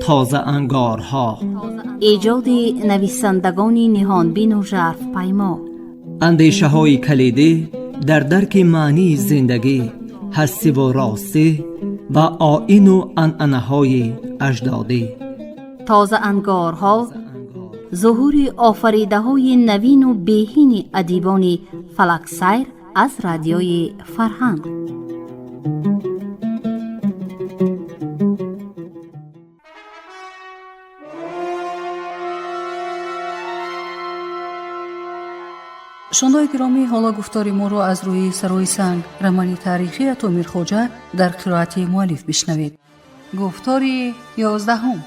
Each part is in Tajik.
Тозаангорҳо. Эҷоди нависандагони ниҳонбину жарфпаймо. Андешаҳои калидӣ дар дарки маънии зиндагӣ, ҳастиву ростӣ ва оину анъанаҳои аҷдодӣ. Тозаангорҳо зуҳури офаридаҳои навину беҳини адибони фалаксайр аз Радиои Фарҳанг. Шунавандагони гиромӣ, ҳоло гуфтори моро аз рӯи «Сарои санг», романи таърихии Ато Мирхоҷа дар қироати муаллиф бишнавед. Гуфтори 11-ум.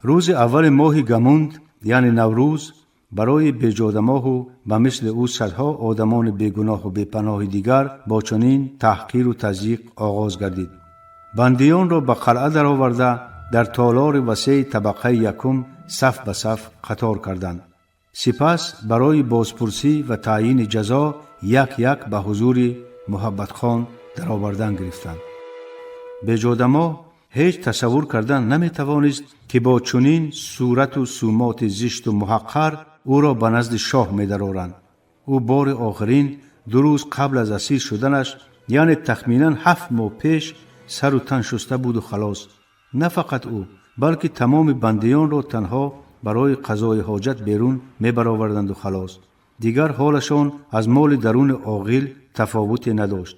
Рӯзи аввали моҳи гамунд, яъне Наврӯз, барои Беҷодамоҳу ба мисли ӯ садҳо одамони бегуноҳу бепаноҳи дигар бо чунин таҳқиру тазйиқ оғоз гардид. Бандиёнро ба қалъа дароварда, дар толори васеи табақаи якум саф ба саф қатор карданд. Сипас барои бозпурсӣ ва таъйини ҷазо як як ба ҳузури Муҳаббатхон даровардан гирифтанд. Беҷодамоҳ ҳеҷ тасаввур кардан наметавонист, ки бо чунин сурату сумоти зишту муҳаққар ӯро ба назди шоҳ медароранд. Ӯ бори охирин 2 рӯз қабл аз асир шуданаш, яъне тахминан 7 моҳ пеш, сару тан шуста буду халос. На фақат ӯ, балки тамоми бандиёнро танҳо барои қазои ҳоҷат берун мебароварданду халос. Дигар ҳолашон аз моли даруни оғил тафовуте надошт.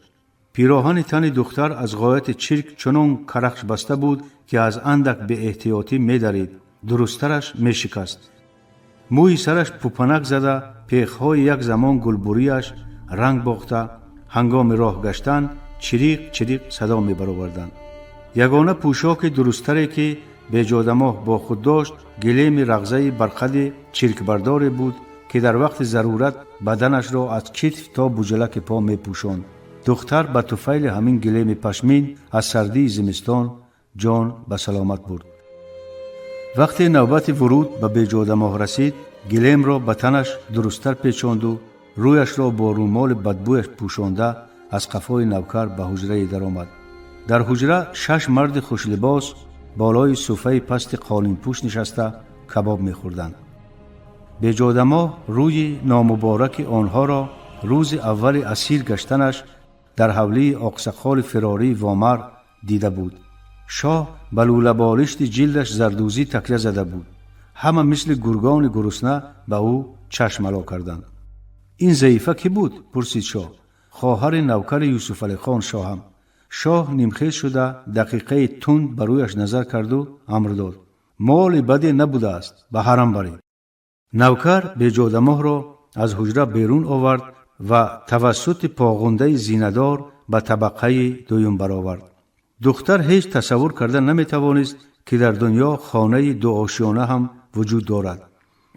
Пироҳани тани духтар аз ғояти чирк чунон карахш баста буд, ки аз андак беэҳтиётӣ медарид, дурусттараш мешикаст. Мӯи сараш пупанак зада, пехҳои як замон гулбурияш ранг бохта, ҳангоми роҳ гаштан чириқ чириқ садо мебароварданд. Ягона пӯшоки дурусттаре, ки Беҷодамоҳ бо худ дошт, гилеми рағзаи барқади чиркбардоре буд, ки дар вақти зарурат баданашро аз китф то буҷалаки по мепӯшонд. Духтар ба туфайли ҳамин гилеми пашмин аз сардии зимистон ҷон ба саломат бурд. Вақте навбати вуруд ба Беҷодамоҳ расид, гилемро ба танаш дурусттар печонду рӯяшро бо рӯмоли бадбӯяш пӯшонда, аз қафои навкар ба ҳуҷрае даромад. Дар ҳуҷра шаш марди хушлибос болои суфаи пасти қолинпӯш нишаста кабоб мехӯрданд. Беҷодамоҳ рӯи номубораки онҳоро рӯзи аввали асир гаштанаш дар ҳавлии оқсақоли фирории Вомар дида буд. Шоҳ ба лӯлаболишти ҷилдаш зардӯзӣ такя зада буд. Ҳама мисли гургони гурусна ба ӯ чашм ало карданд. «Ин заифа кӣ буд?» пурсид шоҳ. «Хоҳари навкари Юсуфалихон, шоҳам». Шоҳ нимхез шуда, дақиқаи тунд ба рӯяш назар карду амр дод: «Моли баде набудааст, ба ҳарам баред». Навкар Беҷодамоҳро аз ҳуҷра берун овард ва тавассути поғундаи зинадор ба табақаи дуюм баровард. Духтар ҳеҷ тасаввур карда наметавонист, ки дар дунё хонаи дуошёна ҳам вуҷуд дорад.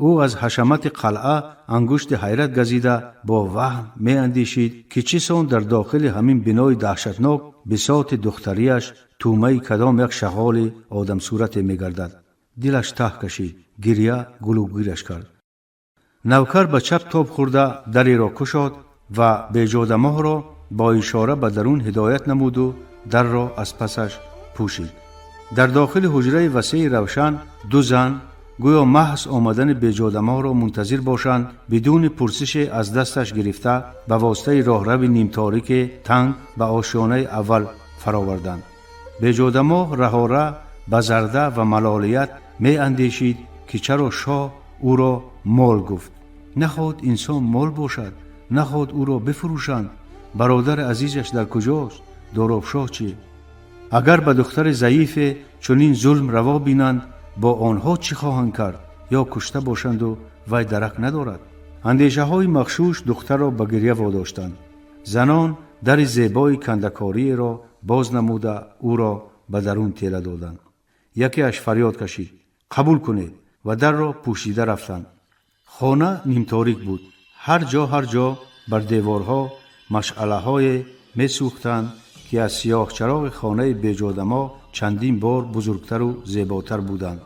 Ӯ аз ҳашамати қалъа ангушти ҳайрат газида, бо ваҳм меандешид, ки чӣ сон дар дохили ҳамин бинои даҳшатнок бисоти духтарияш тӯъмаи кадом як шағоли одамсурате мегардад. Дилаш таҳ кашид, гирья гулӯгираш кард. Навкар ба чап тоб хӯрда, дареро кушод ва Беҷодамоҳро бо ишора ба дарун ҳидоят намуду дарро аз пасаш пӯшид. Дар дохили ҳуҷраи васеи равшан ду зан, гӯё маҳз омадани Беҷодамоҳро мунтазир бошанд, бидуни пурсише аз дасташ гирифта, ба воситаи роҳрави нимторике танг ба ошёнаи аввал фароварданд. Беҷодамоҳ раҳора ба зарда ва малолият меандешид, ки чаро шоҳ ӯро мол гуфт. Нахоҳад инсон мол бошад, нахоҳад ӯро бифурӯшанд. Бародари азизаш дар куҷост? Доробшоҳ чӣ? Агар ба духтари заифе чунин зулм раво бинанд, бо онҳо чӣ хоҳанд кард? Ё кушта бошанду вай дарак надорад. Андешаҳои махшуш духтарро ба гирья водоштанд. Занон дари зебои кандакориеро боз намуда, ӯро ба дарун тела доданд. Якеаш фарёд кашид: «Қабул кунед!» ва дарро пӯшида рафтанд. Хона нимторик буд. Ҳар ҷо, ҳар ҷо бар деворҳо машъалаҳое месӯхтанд, ки аз сиёҳчароғи хонаи Беҷодамо чандин бор бузургтару зеботар буданд.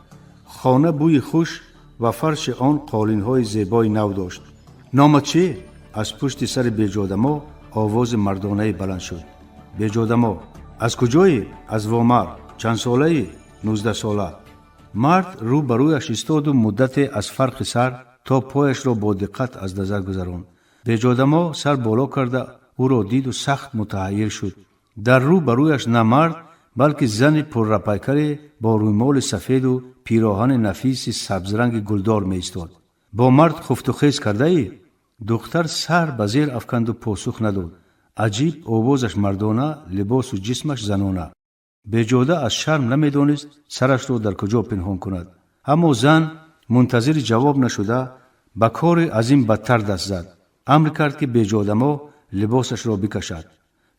Хона бӯи хуш Ва фарши он қолинҳои зебои нав дошт. Номат чӣ? Аз пушти сари Беҷодамо овози мардонае баланд шуд. Беҷодамо. Аз куҷоӣ? Аз Вомар. Чандсолаӣ? 19сола. Мард рӯ ба рӯяш истоду муддате аз фарқи сар то пояшро бо диққат аз назар гузаронд. Беҷодамо сар боло карда ӯро диду сахт мутаҳайир шуд. Дар рӯ ба рӯяш на мард, балки зани пуррапайкаре бо рӯймоли сафеду пироҳани нафиси сабзранги гулдор меистод. Бо мард хуфтухез кардаӣ? Духтар сар ба зер афканду посух надод. Аҷиб, овозаш мардона, либосу ҷисмаш занона. Беҷода аз шарм намедонист, сарашро дар куҷо пинҳон кунад. Аммо зан мунтазири ҷавоб нашуда, ба коре аз ин бадтар даст зад. Амр кард, ки Беҷодамо либосашро бикашад.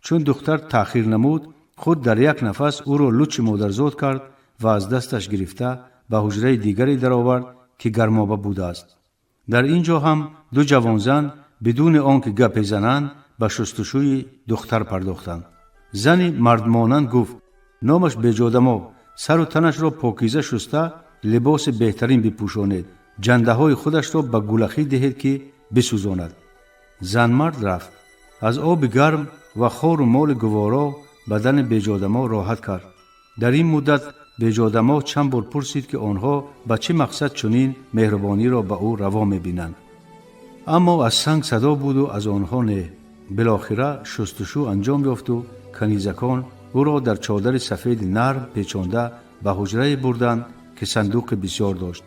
Чун духтар таъхир намуд, худ дар як нафас ӯро лучи модарзод кард ва аз дасташ гирифта ба ҳуҷраи дигаре даровард, ки гармоба будааст. Дар ин ҷо ҳам ду ҷавонзан бидуни он ки гапе зананд, ба шустушӯи духтар пардохтанд. Зани мардмонанд гуфт: «Номаш Беҷодамо, сару танашро покиза шуста, либоси беҳтарин бипӯшонед, ҷандаҳои худашро ба гулахӣ диҳед, ки бисӯзонад». Занмард рафт. Аз оби гарм ва хору моли гуворо бадани Беҷодамо роҳат кард. Дар ин муддат Беҷодамо чанд бор пурсид, ки онҳо ба чӣ мақсад чунин меҳрубониро ба ӯ раво мебинанд, аммо аз санг садо буду аз онҳо не. Билохира шустушӯ анҷом ёфту канизакон ӯро дар чодари сафеди нарм печонда ба ҳуҷрае бурданд, ки сандуқи бисёр дошт.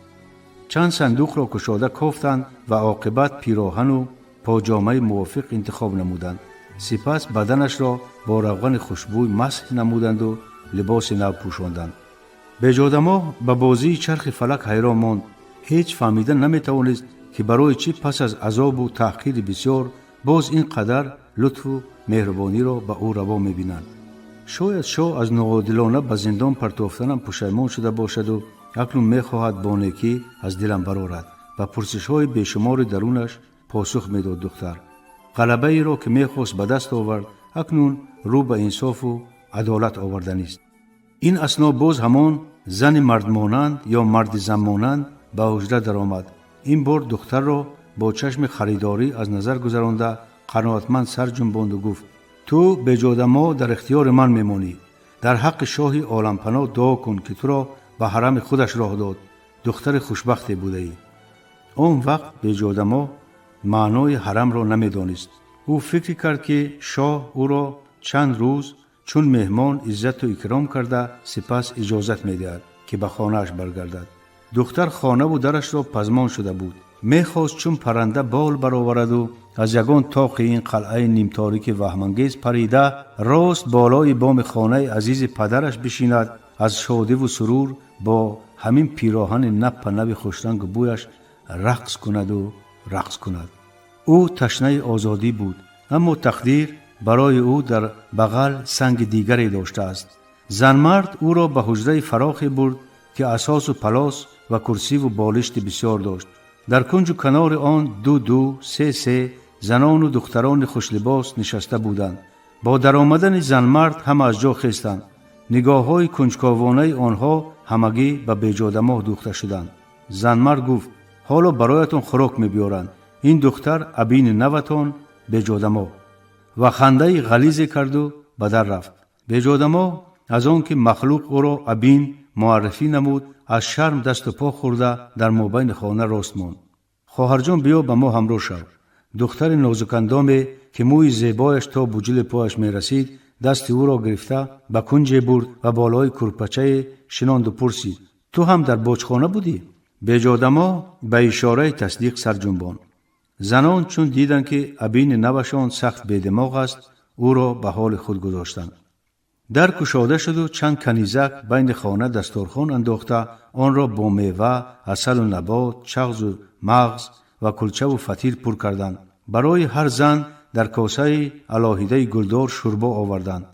Чанд сандуқро кушода кофтанд ва оқибат пироҳану поҷомаи мувофиқ интихоб намуданд. Сипас баданашро бо равғани хушбӯй масҳ намуданду либоси нав пӯшонданд. Беҷодамо ба бозии чархи фалак ҳайрон монд. Ҳеҷ фаҳмида наметавонист, ки барои чӣ пас аз азобу таҳқири бисёр боз ин қадар лутфу меҳрубониро ба ӯ раво мебинанд. Шояд шоҳ аз ноодилона ба зиндон партофтанам пушаймон шуда бошаду акнун мехоҳад бо некӣ аз дилам барорад, ба пурсишҳои бешумори дарунаш посух медод духтар. Ғалабаеро, ки мехост, ба даст овард, акнун рӯ ба инсофу адолат оварданист. Ин асно боз ҳамон зани мардмонанд ё марди занмонанд ба ҳуҷра даромад. Ин бор духтарро бо чашми харидорӣ аз назар гузаронда, қаноатманд сар ҷунбонду гуфт: «Ту, Беҷодамо, дар ихтиёри ман мемонӣ. Дар ҳаққи шоҳи олампаноҳ дуо кун, ки туро ба ҳарами худаш роҳ дод. Духтари хушбахте будаӣ». Он вақт Беҷодамо маънои ҳарамро намедонист. Ӯ фикр кард, ки шоҳ ӯро чанд рӯз чун меҳмон иззату икром карда, сипас иҷозат медиҳад, ки ба хонааш баргардад. Духтар хонаву дарашро пазмон шуда буд. Мехост чун парранда бол баровараду аз ягон тоқи ин қалъаи нимторики ваҳмангез парида, рост болои боми хонаи азизи падараш бишинад, аз шодиву сурур бо ҳамин пироҳани наппа нави хушрангу бӯяш рақс кунаду рақс кунад. Ӯ ташнаи озодӣ буд, аммо тақдир барои ӯ дар бағал санги дигаре доштааст. Занмард ӯро ба ҳуҷраи фарохе бурд, ки асосу палос ва курсиву болишти бисёр дошт. Дар кунҷу канори он ду ду, се се занону духтарони хушлибос нишаста буданд. Бо даромадани занмард ҳама аз ҷо хестанд. Нигоҳҳои кунҷковонаи онҳо ҳамагӣ ба Беҷодамоҳ дӯхта шуданд. Занмард гуфт: «Ҳоло бароятон хӯрок мебиёранд. Ин духтар абини наватон Беҷодамоҳ». Ва хандаи ғализе карду ба дар рафт. Беҷодамо аз он ки махлуқ ӯро абин муаррифӣ намуд, аз шарм дасту по хӯрда, дар мобайни хона рост монд. «Хоҳарҷон, биё, ба мо ҳамроҳ шав». Духтари нозукандоме, ки мӯи зебояш то буҷули пояш мерасид, дасти ӯро гирифта ба кунҷе бурд ва болои курпачае шинонду пурсид: «Ту ҳам дар боҷхона будӣ?» Беҷодамо ба ишораи тасдиқ сар ҷунбонд. Занон чун диданд, ки абини навашон сахт бедимоғ аст, ӯро ба ҳоли худ гузоштанд. Дар кушода шуду чанд канизак байни хона дасторхон андохта, онро бо мева, асалу набот, чағзу мағз ва кулчаву фатир пур карданд. Барои ҳар зан дар косаи алоҳидаи гулдор шӯрбо оварданд.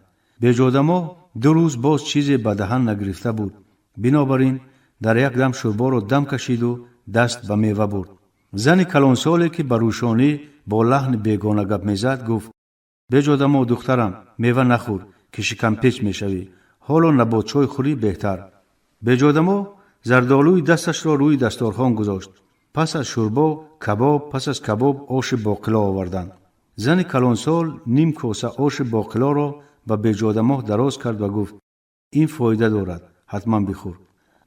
Беҷодамо 2 рӯз боз чизе ба даҳан нагирифта буд, бинобар ин дар як дам шӯрборо дам кашиду даст ба мева бурд. Зани калонсоле, ки ба рӯшонӣ бо лаҳни бегона гап мезад, гуфт: «Беҷодамо, духтарам, мева нахӯр, ки шикампеч мешавӣ. Ҳоло наботчой хӯрӣ беҳтар». Беҷодамо Зардолӯи дасташро рӯи дасторхон гузошт. Пас аз шӯрбо кабоб, пас аз кабоб оши боқило оварданд. Зани калонсол ним коса оши боқилоро ба Беҷодамоҳ дароз кард ва гуфт: ин фоида дорад, ҳатман бихӯр.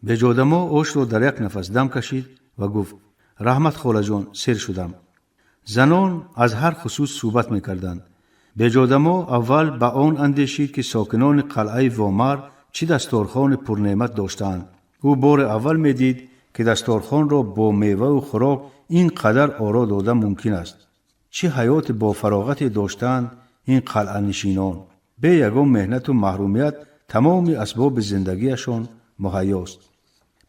Беҷодамоҳ ошро дар як нафас дам кашид ва гуфт: раҳмат, холаҷон, сер шудам. Занон аз ҳар хусус суҳбат мекарданд. Беҷодамоҳ аввал ба он андешид, ки сокинони қалъаи Вомар чӣ дасторхони пурнеъмат доштаанд. Ӯ бори аввал медид, ки дасторхонро бо меваву хӯрок ин қадар оро дода мумкин аст. Чӣ ҳаёти бофароғате доштаанд ин қалъанишинон! Бе ягон меҳнату маҳрумият тамоми асбоби зиндагиашон муҳайёст.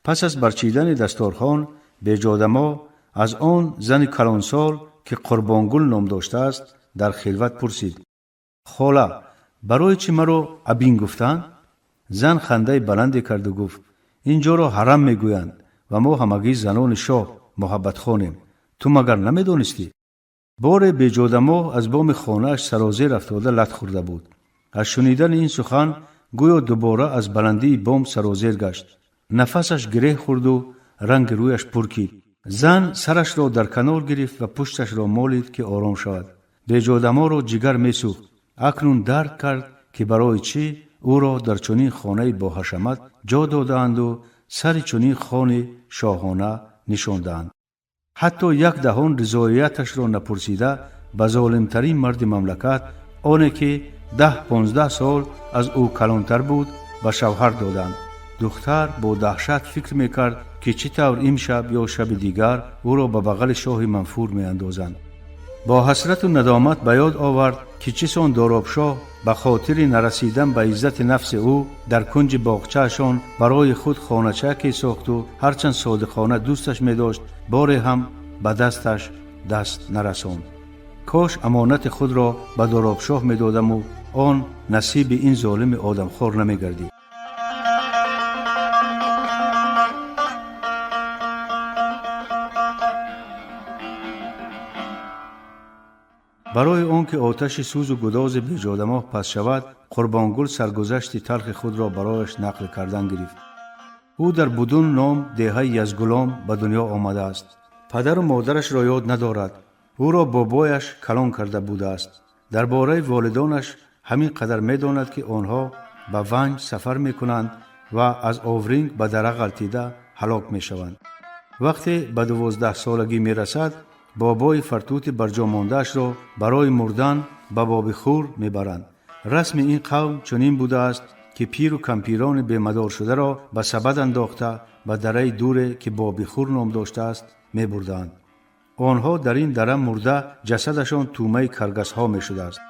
Пас аз барчидани дасторхон Беҷодамоҳ аз он зани калонсол, ки Қурбонгул ном доштааст, дар хилват пурсид: хола, барои чӣ маро абин гуфтанд? Зан хандаи баланде карду гуфт: ин ҷоро ҳарам мегӯянд ва мо ҳамагӣ занони шоҳ муҳаббатхонем. Ту магар намедонистӣ? Боре Беҷодамоҳ аз боми хонааш сарозер афтода лат хӯрда буд. Аз шунидани ин сухан гӯё дубора аз баландии бом сарозер гашт. Нафасаш гиреҳ хӯрду ранги рӯяш пуркид. Зан сарашро дар канор гирифт ва пушташро молид, ки ором шавад. Беҷодамоҳро ҷигар месӯхт. Акнун дарк кард, ки барои чӣ ӯро дар чунин хонаи боҳашамат ҷо додаанду сари чунин хони шоҳона нишондаанд. Ҳатто як даҳон ризоияташро напурсида ба золимтарин марди мамлакат, оне ки 10-15 сол аз ӯ калонтар буд, ба шавҳар доданд. Духтар бо даҳшат фикр мекард, ки чӣ тавр имшаб ё шаби дигар ӯро ба бағали шоҳи манфур меандозанд. Бо ҳасрату надомат ба ёд овард, ки чӣ сон Доробшоҳ ба хотири нарасидан ба иззати нафси ӯ дар кунҷи боғчаашон барои худ хоначаке сохту ҳарчанд содиқона дӯсташ медошт, боре ҳам ба дасташ даст нарасонд. Кош амонати худро ба Доробшоҳ медодаму он насиби ин золими одамхор намегардид. Барои он ки оташи сӯзу гудози Беҷодамоҳ паст шавад, Қурбонгул саргузашти талхи худро барояш нақл кардан гирифт. Ӯ дар Будун ном деҳаи Язгулом ба дунё омадааст. Падару модарашро ёд надорад. Ӯро бобояш калон карда будааст. Дар бораи волидонаш ҳамин қадар медонад, ки онҳо ба Ванҷ сафар мекунанд ва аз овринг ба дара ғалтида ҳалок мешаванд. Вақте ба 12 солагӣ мерасад, бобои фартути барҷомондаашро барои мурдан ба Бобихӯр мебаранд. Расми ин қавм чунин будааст, ки пиру кампирони бемадоршударо ба сабад андохта ба дараи дуре, ки Бобихӯр ном доштааст, мебурдаанд. Онҳо дар ин дара мурда, ҷасадашон тӯъмаи каргасҳо мешудааст.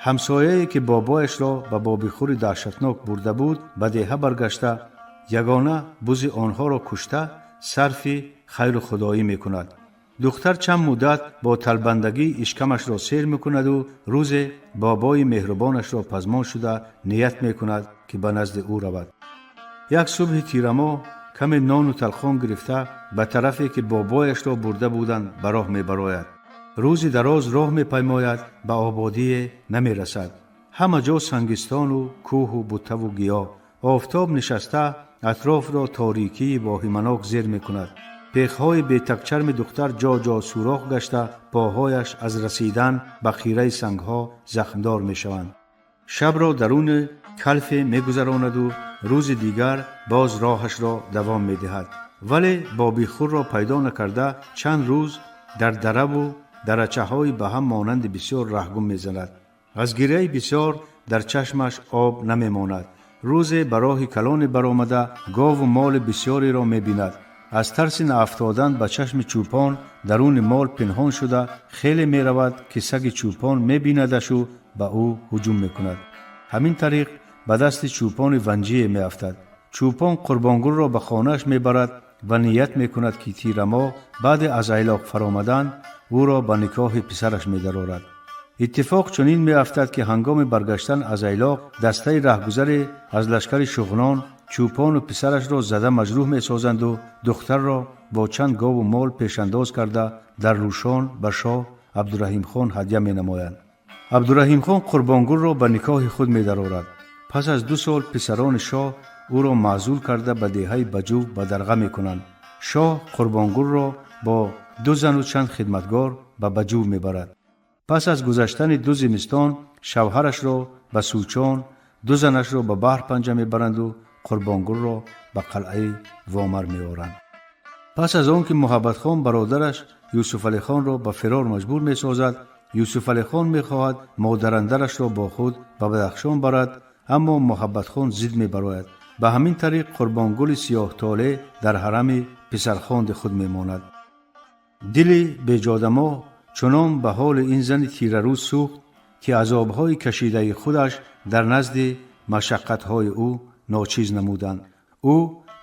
Ҳамсояе, ки бобояшро ба Бобихӯри даҳшатнок бурда буд, ба деҳа баргашта, ягона бузи онҳоро кушта, сарфи хайру худоӣ мекунад. Духтар чанд муддат бо талбандагӣ ишкамашро сер мекунаду рӯзе бобои меҳрубонашро пазмон шуда ният мекунад, ки ба назди ӯ равад. Як субҳи тирамоҳ каме нону талхон гирифта ба тарафе, ки бобояшро бурда буданд, ба роҳ мебарояд. Рӯзи дароз роҳ мепаймояд, ба ободие намерасад. Ҳама ҷо сангистону кӯҳу буттаву гиёҳ. Офтоб нишаста, атрофро торикии воҳиманок зер мекунад. Пехҳои бетагчарми духтар ҷо-ҷо сӯрох гашта, поҳояш аз расидан ба хираи сангҳо захмдор мешаванд. Шабро даруни калфе мегузаронаду рӯзи дигар боз роҳашро давом медиҳад, вале Бобихӯрро пайдо накарда, чанд рӯз дар дараву дарачаҳои ба ҳам монанди бисёр раҳгум мезанад. Аз гиряи бисёр дар чашмаш об намемонад. Рӯзе ба роҳи калоне баромада, гову моли бисёреро мебинад. Аз тарси наафтодан ба чашми чӯпон даруни мол пинҳон шуда хеле меравад, ки саги чӯпон мебинадашу ба ӯ ҳуҷум мекунад. Ҳамин тариқ ба дасти чӯпони ванҷие меафтад. Чӯпон Қурбонгулро ба хонааш мебарад ва ният мекунад, ки тирамоҳ баъде аз айлоқ фаромадан ӯро ба никоҳи писараш медарорад. Иттифоқ чунин меафтад, ки ҳангоми баргаштан аз айлоқ дастаи раҳгузаре аз лашкари шуғнон чӯпону писарашро зада маҷрӯҳ месозанду духтарро бо чанд гову мол пешандоз карда дар Рӯшон ба шоҳ Абдураҳимхон ҳадя менамоянд. Абдураҳимхон Қурбонгулро ба никоҳи худ медарорад. Пас аз 2 сол писарони шоҳ Ӯро маъзул карда, ба деҳаи Баҷув бадарға мекунанд. Шоҳ Қурбонгулро бо ду зану чанд хидматгор ба Баҷув мебарад. Пас аз гузаштани ду зимистон шавҳарашро ба Сӯчон, ду занашро ба Баҳр Панҷа мебаранду Қурбонгулро ба қалъаи Вомар меоранд. Пас аз он ки Муҳаббатхон бародараш Юсуфалихонро ба фирор маҷбур месозад, Юсуфалихон мехоҳад модарандарашро бо худ ба Бадахшон барад, аммо Муҳаббатхон зид мебарояд. Ба ҳамин тариқ Қурбонгули сиёҳтолеъ дар ҳарами писархонди худ мемонад. Дили Беҷодамоҳ чунон ба ҳоли ин зани тирарӯз сӯхт, ки азобҳои кашидаи худаш дар назди машаққатҳои ӯ ночиз намуданд. Ӯ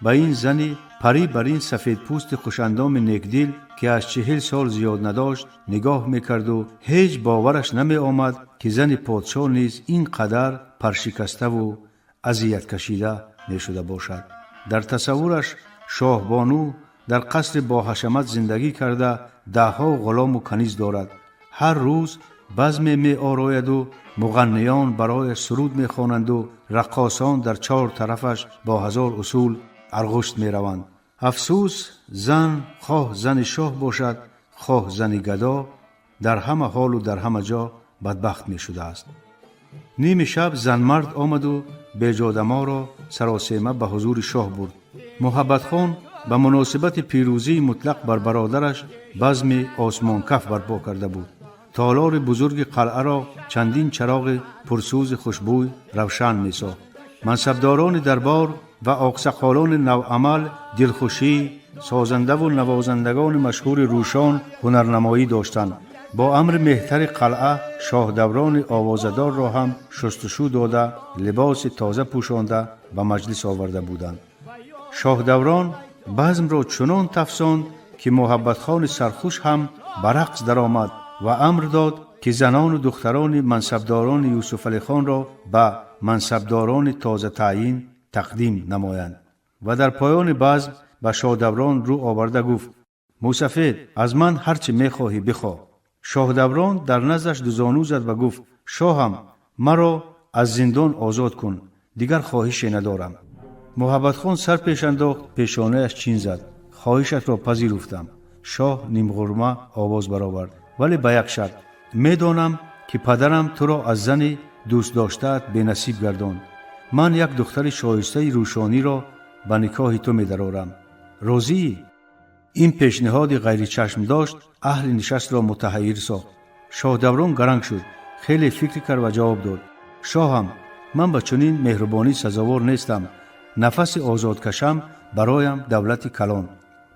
ба ин зани парӣ бар ин сафедпӯсти хушандоми некдил, ки аз 40 сол зиёд надошт, нигоҳ мекарду ҳеҷ бовараш намеомад, ки зани подшоҳ низ ин қадар паршикаставу азияткашида мешуда бошад. Дар тасаввураш шоҳбону дар қасри боҳашамат зиндагӣ карда, даҳҳо ғулому каниз дорад, ҳар рӯз базме меорояду муғанниён барояш суруд мехонанду раққосон дар чор тарафаш бо ҳазор усул арғушт мераванд. Афсӯс, зан, хоҳ зани шоҳ бошад, хоҳ зани гадо, дар ҳама ҳолу дар ҳама ҷо бадбахт мешудааст. Ними шаб занмард омаду Беҷодаморо саросема ба ҳузури шоҳ бурд. Муҳаббатхон ба муносибати пирӯзии мутлақ бар бародараш базми осмонкаф барпо карда буд. Толори бузурги қалъаро чандин чароғи пурсӯзи хушбӯй равшан месохт. Мансабдорони дарбор ва оқсақолони навъамал дилхушӣ, созандаву навозандагони машҳури Рӯшон ҳунарнамоӣ доштанд. Бо амри меҳтари қалъа шоҳдаврони овозадорро ҳам шустушӯ дода, либоси тоза пӯшонда, ба маҷлис оварда буданд. Шоҳдаврон базмро чунон тафсонд, ки Муҳаббатхони сархуш ҳам ба рақс даромад ва амр дод, ки занону духтарони мансабдорони Юсуфалихонро ба мансабдорони тозатаъйин тақдим намоянд. Ва дар поёни базм ба шоҳдаврон рӯ оварда гуфт: «Мӯсафед, аз ман ҳар чӣ мехоҳӣ, бихоҳ». Шоҳдаврон дар наздаш дузону зад ва гуфт: «Шоҳам, маро аз зиндон озод кун, дигар хоҳише надорам». Муҳаббатхон сар пеш андохт, пешонааш чин зад. «Хоҳишатро пазируфтам», шоҳ нимғурма овоз баровард, «вале ба як шарт. Медонам, ки падарам туро аз зани дӯстдоштаат бенасиб гардонд. Ман як духтари шоистаи Рӯшониро ба никоҳи ту медарорам. Розиӣ?» Ин пешниҳоди ғайричашмдошт аҳли нишастро мутаҳаййир сохт. Шоҳдаврон гаранг шуд, хеле фикр кард ва ҷавоб дод: «Шоҳам, ман ба чунин меҳрубонӣ сазовор нестам. Нафаси озод кашам бароям давлати калон».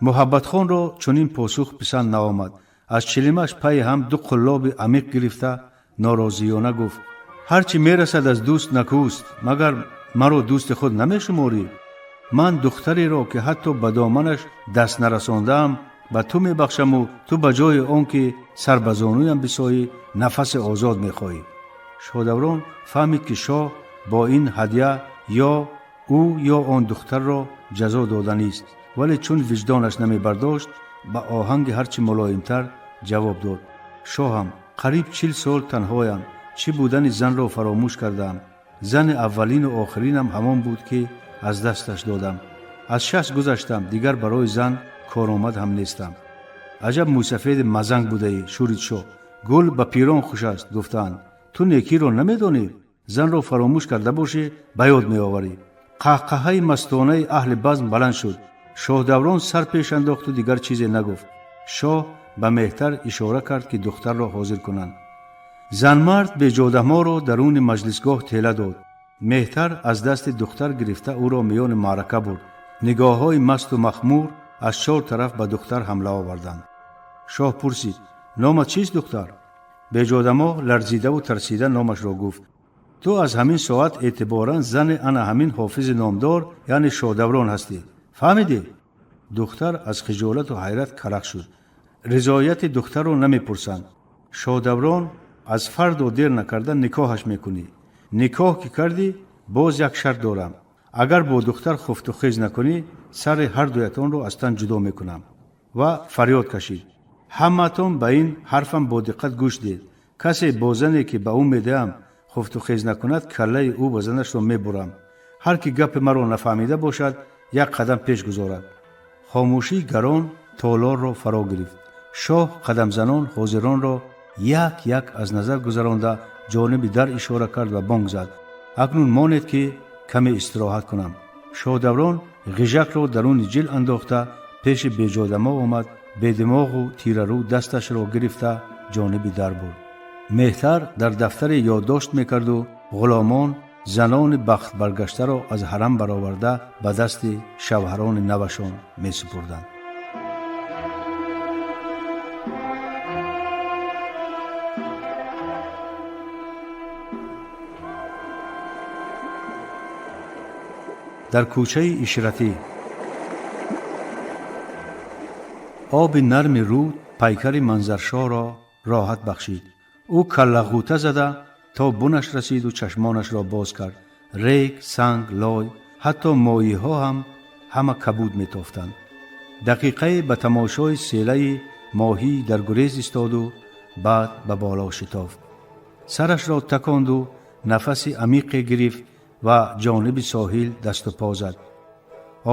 Муҳаббатхонро чунин посух писанд наомад. Аз чилимаш пайи ҳам ду қуллоби амиқ гирифта, норозиёна гуфт: «Ҳар чӣ мерасад аз дӯст, накӯст. Магар маро дӯсти худ намешуморӣ? Ман духтареро, ки ҳатто ба доманаш даст нарасондаам, ба ту мебахшаму ту ба ҷои он ки сар ба зонуям бисоӣ, нафаси озод мехоҳӣ». Шоҳдаврон фаҳмид, ки шоҳ бо ин ҳадя ё ӯ, ё он духтарро ҷазо доданист, вале чун виҷдонаш намебардошт, ба оҳанги ҳарчи мулоимтар ҷавоб дод: «Шоҳам, қариб 40 сол танҳоям. Чӣ будани занро фаромӯш кардаам. Зани аввалину охиринам ҳамон буд, ки аз дасташ додам. Аз 60 гузаштам, дигар барои зан коромад ҳам нестам». «Аҷаб мӯйсафеди мазанг будаӣ», шӯрид шоҳ. «Гул ба пирон хуш аст, гуфтаанд. Ту некиро намедонӣ? Занро фаромӯш карда бошӣ, ба ёд меоварӣ». Қаҳқаҳаи мастонаи аҳли базм баланд шуд. Шоҳдаврон сар пеш андохту дигар чизе нагуфт. Шоҳ ба меҳтар ишора кард, ки духтарро ҳозир кунанд. Занмард Беҷодаморо даруни маҷлисгоҳ тела дод. Меҳтар аз дасти духтар гирифта, ӯро миёни маърака бурд. Нигоҳҳои масту махмур аз чор тараф ба духтар ҳамла оварданд. Шоҳ пурсид: «Номат чист, духтар?» Беҷодамо ларзидаву тарсида номашро гуфт. «Ту аз ҳамин соат эътиборан зани ана ҳамин ҳофизи номдор, яъне шоҳдаврон ҳастӣ. Фаҳмидӣ?» Духтар аз хиҷолату ҳайрат карах шуд. Ризояти духтарро намепурсанд. «Шоҳдаврон, аз фардо дер накарда никоҳаш мекунӣ. Никоҳ ки кардӣ, боз як шарт дорам: агар бо духтар хуфтухез накунӣ, сари ҳардуятонро аз тан ҷудо мекунам». Ва фарёд кашид: «Ҳамаатон ба ин ҳарфам бо диққат гӯш диҳед. Касе бо зане, ки ба ӯ медиҳам, хуфтухез накунад, каллаи ӯ ба занашро мебурам. Ҳар ки гапи маро нафаҳмида бошад, як қадам пеш гузорад. Хомӯшии гарон толорро фаро гирифт. Шоҳ қадамзанон ҳозиронро як як аз назар гузаронда, ҷониби дар ишора кард ва бонг зад: «Акнун монед, ки каме истироҳат кунам». Шоҳдаврон ғижакро даруни ҷил андохта, пеши беҷодамоғ омад. Бедимоғу тирарӯ дасташро гирифта, ҷониби дар бурд. Меҳтар дар дафтаре ёддошт мекарду ғуломон занони бахтбаргаштаро аз ҳарам бароварда, ба дасти шавҳарони навашон месупурданд. Дар кӯчаи Ишратӣ оби нарми руд пайкари Манзаршоҳро роҳат бахшид. Ӯ каллағӯта зада то бунаш расиду чашмонашро боз кард. Рег, санг, лой, ҳатто моҳиҳо ҳам ҳама кабуд метофтанд. Дақиқае ба тамошои селаи моҳӣ дар гурез истоду баъд ба боло шитофт. Сарашро таконду нафаси амиқе гирифт ва ҷониби соҳил дасту по зад.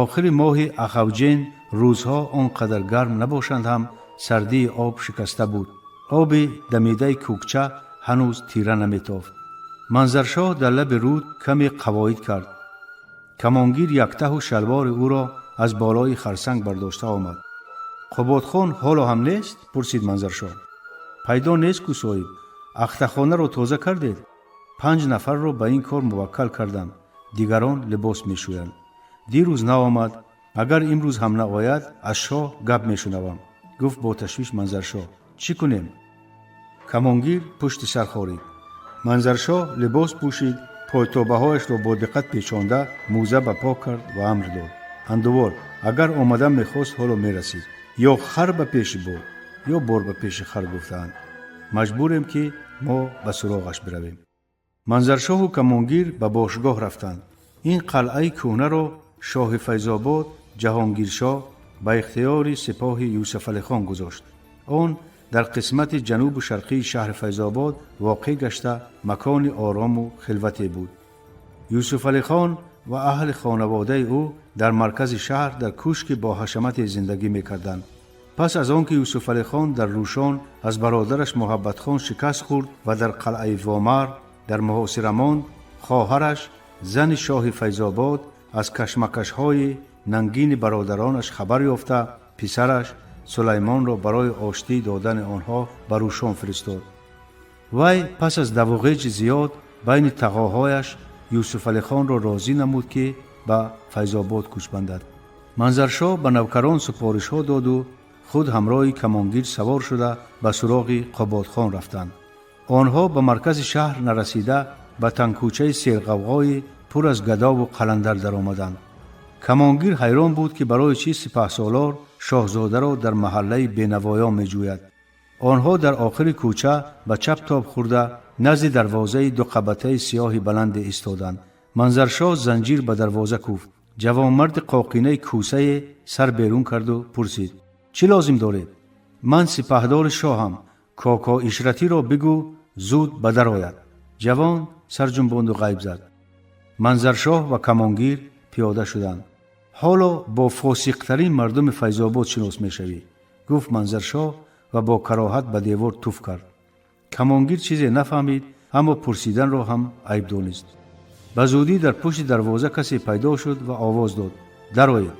Охири моҳи ахавҷен рӯзҳо он қадар гарм набошанд ҳам, сардии об шикаста буд. Оби дамидаи кӯкча ҳанӯз тира наметофт. Манзаршоҳ дар лаби руд каме қавоид кард. Камонгир яктаҳу шалвори ӯро аз болои харсанг бардошта омад. «Қуботхон ҳоло ҳам нест?» — пурсид Манзаршоҳ. «Пайдо нест ку, соҳиб. Ахтахонаро тоза кардед?» «Панҷ нафарро ба ин кор муваккал кардам, дигарон либос мешӯянд. Дирӯз наомад, агар имрӯз ҳам наояд, аз шоҳ гап мешунавам», — гуфт бо ташвиш Манзаршоҳ. «Чӣ кунем?» Камонгир пушти сар хорид. Манзаршоҳ либос пӯшид, пойтобаҳояшро бо диққат печонда, мӯза ба по кард ва амр дод: «Андувор, агар омадан мехост, ҳоло мерасид. Ё хар ба пеши бор, ё бор ба пеши хар, гуфтаанд. Маҷбурем, ки мо ба суроғаш биравем». Манзаршоҳу камонгир ба бошгоҳ рафтанд. Ин қалъаи кӯҳнаро шоҳи Файзобод Ҷаҳонгиршоҳ ба ихтиёри сипоҳи Юсуфалихон гузошт. Он дар қисмати ҷанубу шарқии шаҳри Файзобод воқеъ гашта, макони орому хилвате буд. Юсуфалихон ва аҳли хонаводаи ӯ дар маркази шаҳр дар кӯшки бо ҳашамате зиндагӣ мекарданд. Пас аз он ки Юсуфалихон дар Рӯшон аз бародараш Муҳаббатхон шикаст хӯрд ва дар қалъаи Вомар дар муҳосира монд, хоҳараш, зани шоҳи Файзобод, аз кашмакашҳои нангини бародаронаш хабар ёфта, писараш Сулаймонро барои оштӣ додани онҳо ба Рӯшон фиристод. Вай пас аз давуғеҷи зиёд байни тағоҳояш Юсуфалихонро розӣ намуд, ки ба Файзобод кӯч бандад. Манзаршоҳ ба навкарон супоришҳо доду худ ҳамроҳи камонгир савор шуда, ба суроғи Қуботхон рафтанд. Онҳо ба маркази шаҳр нарасида, ба тангкӯчаи серғавғои пур аз гадову қаландар даромаданд. Камонгир ҳайрон буд, ки барои чӣ сипаҳсолор шоҳзодаро дар маҳаллаи бенавоён меҷӯяд. Онҳо дар охири кӯча ба чап тоб хӯрда, назди дарвозаи дуқабатаи сиёҳи баланде истоданд. Манзаршоҳ занҷир ба дарвоза кӯфт. Ҷавонмарди қоқинаи кӯсае сар берун карду пурсид: «Чӣ лозим доред?» «Ман сипаҳдори шоҳам. Коко Ишратиро бигӯ, зуд ба дар ояд». Ҷавон сарҷунбонду ғайб зад. Манзаршоҳ ва камонгир пиёда шуданд. «Ҳоло бо фосиқтарин мардуми Файзобод шинос мешавӣ», — гуфт Манзаршоҳ ва бо кароҳат ба девор туф кард. Камонгир чизе нафаҳмид, аммо пурсиданро ҳам айб донист. Ба зудӣ дар пушти дарвоза касе пайдо шуд ва овоз дод: «Дароед».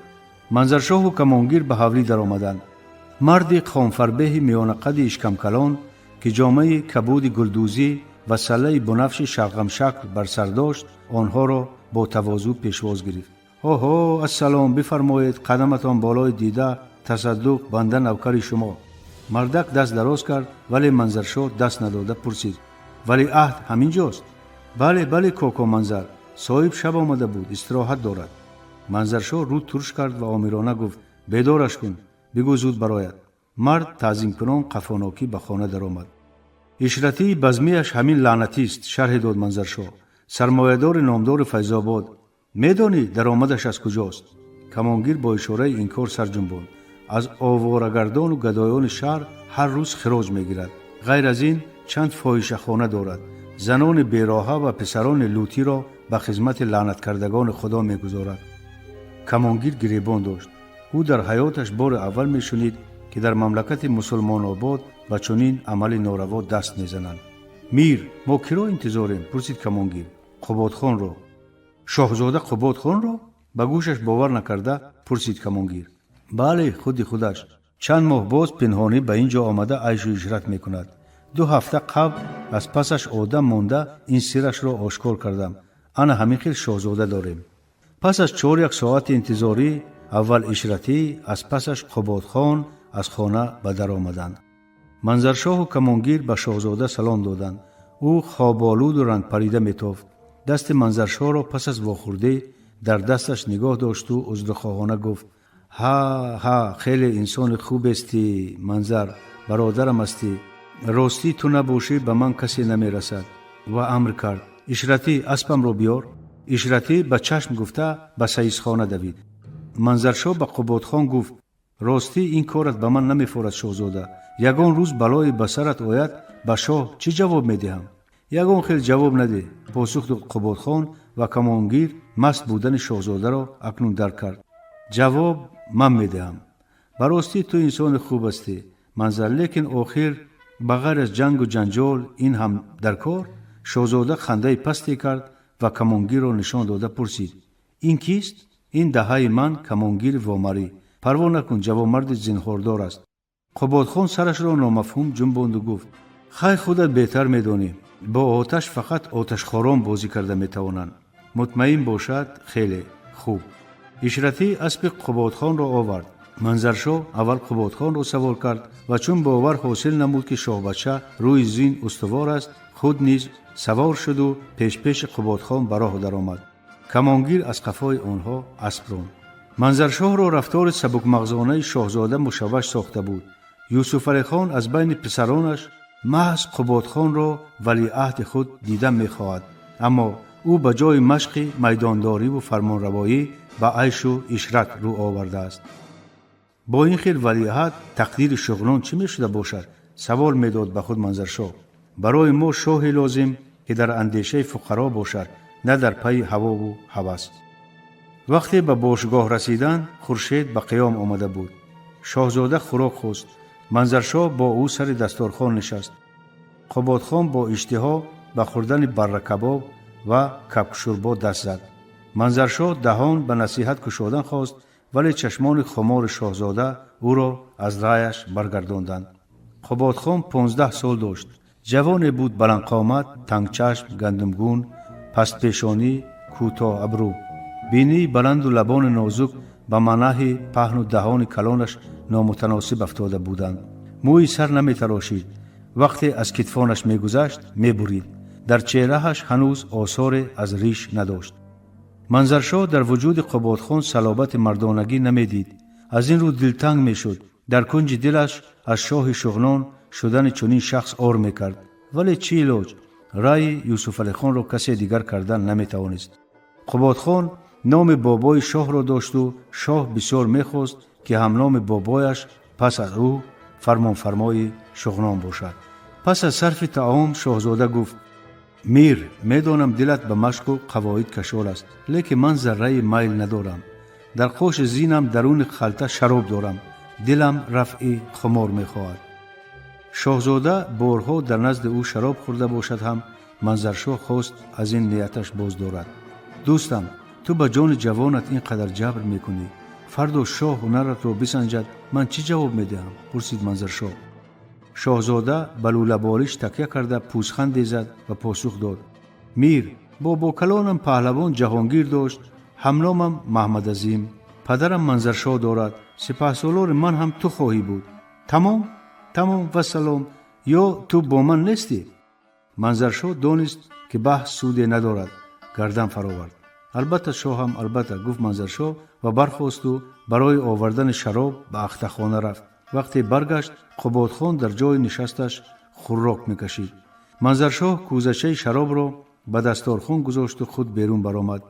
Манзаршоҳу камонгир ба ҳавлӣ даромаданд. Марди хонфарбеҳи миёнақади ишкамкалон, ки ҷомаи кабуди гулдӯзӣ ва саллаи бунафши шалғамшакл бар сар дошт, онҳоро бо тавозӯ пешвоз гирифт. «Оҳо, ассалом, бифармоед, қадаматон болои дида, тасаддуқ, банда навкари шумо». Мардак даст дароз кард, вале Манзаршоҳ даст надода пурсид: «Валиаҳд ҳамин ҷост?» «Бале, бале, коко Манзар, соҳиб шаб омада буд, истироҳат дорад». Манзаршоҳ рӯ турш кард ва омирона гуфт: «Бедораш кун, бигӯ зуд барояд». Мард таъзимкунон қафонокӣ ба хона даромад. «Ишратии базмияш ҳамин лаънатист», — шарҳе дод Манзаршоҳ. «Сармоядори номдори Файзобод. Медонӣ, даромадаш аз куҷост?» Камонгир бо ишораи инкор сар ҷунбонд. «Аз оворагардону гадоёни шаҳр ҳар рӯз хироҷ мегирад. Ғайр аз ин, чанд фоҳишахона дорад. Занони бероҳа ва писарони лутиро ба хизмати лаънаткардагони Худо мегузорад. Камонгир гиребон дошт. Ӯ дар ҳаёташ бори аввал мешунид, ки дар мамлакати мусулмонобод ба чунин амали нораво даст мезананд. Мир, мо киро интизорем? Пурсид камонгир. Қуботхонро. Шоҳзода Қуботхонро? Ба гӯшаш бовар накарда пурсид камонгир. Бале, худи худаш. Чанд моҳ боз пинҳонӣ ба ин ҷо омада айшу ишрат мекунад. 2 ҳафта қабл аз пасаш одам монда ин сирашро ошкор кардам. Ана ҳамин хел шоҳзода дорем. Пас аз 4 соати интизорӣ аввал Ишратӣ, аз пасаш Қуботхон аз хона ба дар омаданд. Манзаршоҳу камонгир ба шоҳзода салом доданд. Ӯ хоболуду рангпарида метофт. Дасти Манзаршоҳро пас аз вохӯрдӣ дар дасташ нигоҳ дошту узрхоҳона гуфт: ҳа, ҳа, хеле инсони хубестӣ, Манзар, бародарам ҳастӣ. Ростӣ ту набошӣ, ба ман касе намерасад. Ва амр кард: Ишратӣ, аспамро биёр. Ишратӣ ба чашм гуфта ба саисхона давид. Манзаршоҳ ба Қуботхон гуфт: ростӣ ин корат ба ман намефорад, шоҳзода. Ягон рӯз балое ба сарат ояд, ба шоҳ чӣ ҷавоб медиҳам? Ягон хел ҷавоб надеҳ, посух дод Қуботхон ва камонгир маст будани шоҳзодаро акнун дарк кард. Ҷавоб ман медиҳам. Ба ростӣ ту инсони хуб ҳастӣ, Манзар, лекин охир ба ғайр аз ҷангу ҷанҷол ин ҳам дар кор? Шоҳзода хандаи пасте кард ва камонгирро нишон дода пурсид: ин кист? Ин даҳаи ман, камонгири вомарӣ. Парво накун, ҷавонмарди зинҳордор аст. Қуботхон сарашро номафҳум ҷунбонду гуфт: хай, худат беҳтар медонӣ. Бо оташ фақат оташхорон бозӣ карда метавонанд. Мутмаин бошад, хеле хуб. Ишратӣ аспи Қуботхонро овард. Манзаршоҳ аввал Қуботхонро савор кард ва чун бовар ҳосил намуд, ки шоҳбача рӯи зин устувор аст, худ низ савор шуду пешпеши Қуботхон ба роҳ даромад. Камонгир аз қафои онҳо асп ронд. Манзаршоҳро рафтори сабукмағзонаи шоҳзода мушавваш сохта буд. Юсуфалихон аз байни писаронаш маҳз Қуботхонро валиаҳди худ дидан мехоҳад, аммо ӯ ба ҷои машқи майдондориву фармонравоӣ ба айшу ишрат рӯ овардааст. Бо ин хел валиаҳд тақдири шуғнон чӣ мешуда бошад? Савол медод ба худ Манзаршоҳ. Барои мо шоҳе лозим, ки дар андешаи фуқаро бошад, на дар пайи ҳавову ҳавас. Вақте ба бошгоҳ расиданд, Хуршед ба қиём омада буд. Шоҳзода хӯрок хост. Манзаршоҳ бо ӯ сари дасторхон нишаст. Қуботхон бо иштиҳо ба хӯрдани барракабоб ва кабкшӯрбо даст зад. Манзаршоҳ даҳон ба насиҳат кушодан хост, вале чашмони хумори шоҳзода ӯро аз раъяш баргардонданд. Қуботхон 15 сол дошт. Ҷавоне буд баландқомат, тангчашм, гандумгун, пастпешонӣ, кӯтоҳ абрӯ. Бинии баланду лабони нозук ба манаҳи паҳну даҳони калонаш номутаносиб афтода буданд. Мӯи сар наметарошид. Вақте аз китфонаш мегузашт, мебурид. Дар чеҳрааш ҳанӯз осоре аз риш надошт. Манзаршоҳ дар вуҷуди Қуботхон салобати мардонагӣ намедид. Аз ин рӯ дилтанг мешуд. Дар кунҷи дилаш аз шоҳи шуғнон шудани чунин шахс ор мекард. Вале чӣ илоҷ? Раъйи Юсуфалихонро касе дигар кардан наметавонист. Қуботхон номи бобои шоҳро дошту шоҳ бисёр мехост, ки ҳамноми бобояш пас аз ӯ фармонфармои шуғнон бошад. Пас аз сарфи таом шоҳзода гуфт: мир, медонам дилат ба машқу қавоид кашол аст, лекин ман зарраи майл надорам. Дар қоши зинам даруни халта шароб дорам. Дилам рафъи хумор мехоҳад. Шоҳзода борҳо дар назди ӯ шароб хӯрда бошад ҳам, Манзаршоҳ хост аз ин нияташ боз дорад. Дӯстам, ту ба ҷони ҷавонат ин қадар ҷабр мекунӣ. Фардо шоҳ ҳунаратро бисанҷад, ман чӣ ҷавоб медиҳам? Пурсид Манзаршоҳ. Шоҳзода ба лӯлабориш такя карда пӯзханде зад ва посух дод: мир, бобокалонам паҳлавон Ҷаҳонгир дошт, ҳамномам Маҳмадазим, падарам Манзаршоҳ дорад, сипаҳсолори ман ҳам ту хоҳӣ буд. Тамом, тамом, вассалом. Ё ту бо ман нестӣ? Манзаршоҳ донист, ки баҳс суде надорад, гардан фаровард. Албатта, шоҳам, албатта, гуфт Манзаршоҳ ва бархосту барои овардани шароб ба ахтахона рафт. Вақте баргашт, Қуботхон дар ҷои нишасташ хуррок мекашид. Манзаршоҳ кӯзачаи шаробро ба дасторхон гузошту худ берун баромад.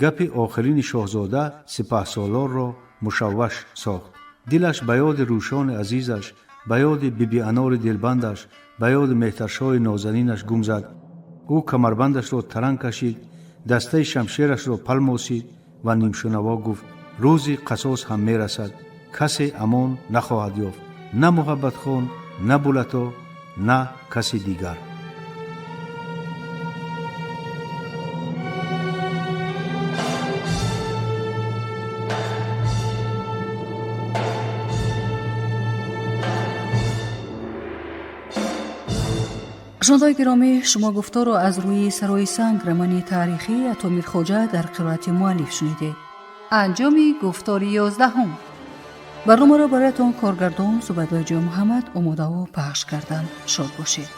Гапи охирини шоҳзода сипаҳсолорро мушавваш сохт. Дилаш ба ёди рӯшони азизаш, ба ёди бибианори дилбандаш, ба ёди меҳтаршоҳи нозанинаш гум зад. Ӯ камарбандашро таранг кашид, Дастаи шамшерашро палмосид ва нимшунаво гуфт: рӯзи қасос ҳам мерасад, касе амон нахоҳад ёфт, на Муҳаббатхон, на Булато, на каси дигар. Шунавандаои гиромӣ, шумо гуфторро аз рӯи «Сарои санг» романи таърихии Ато Мирхоҷа дар қироати муаллиф шунидед. Анҷоми гуфтори 11-ум. Барномаро бароятон коргардон Зубайдоҷон Муҳаммад омодаву пахш карданд. Шод бошед.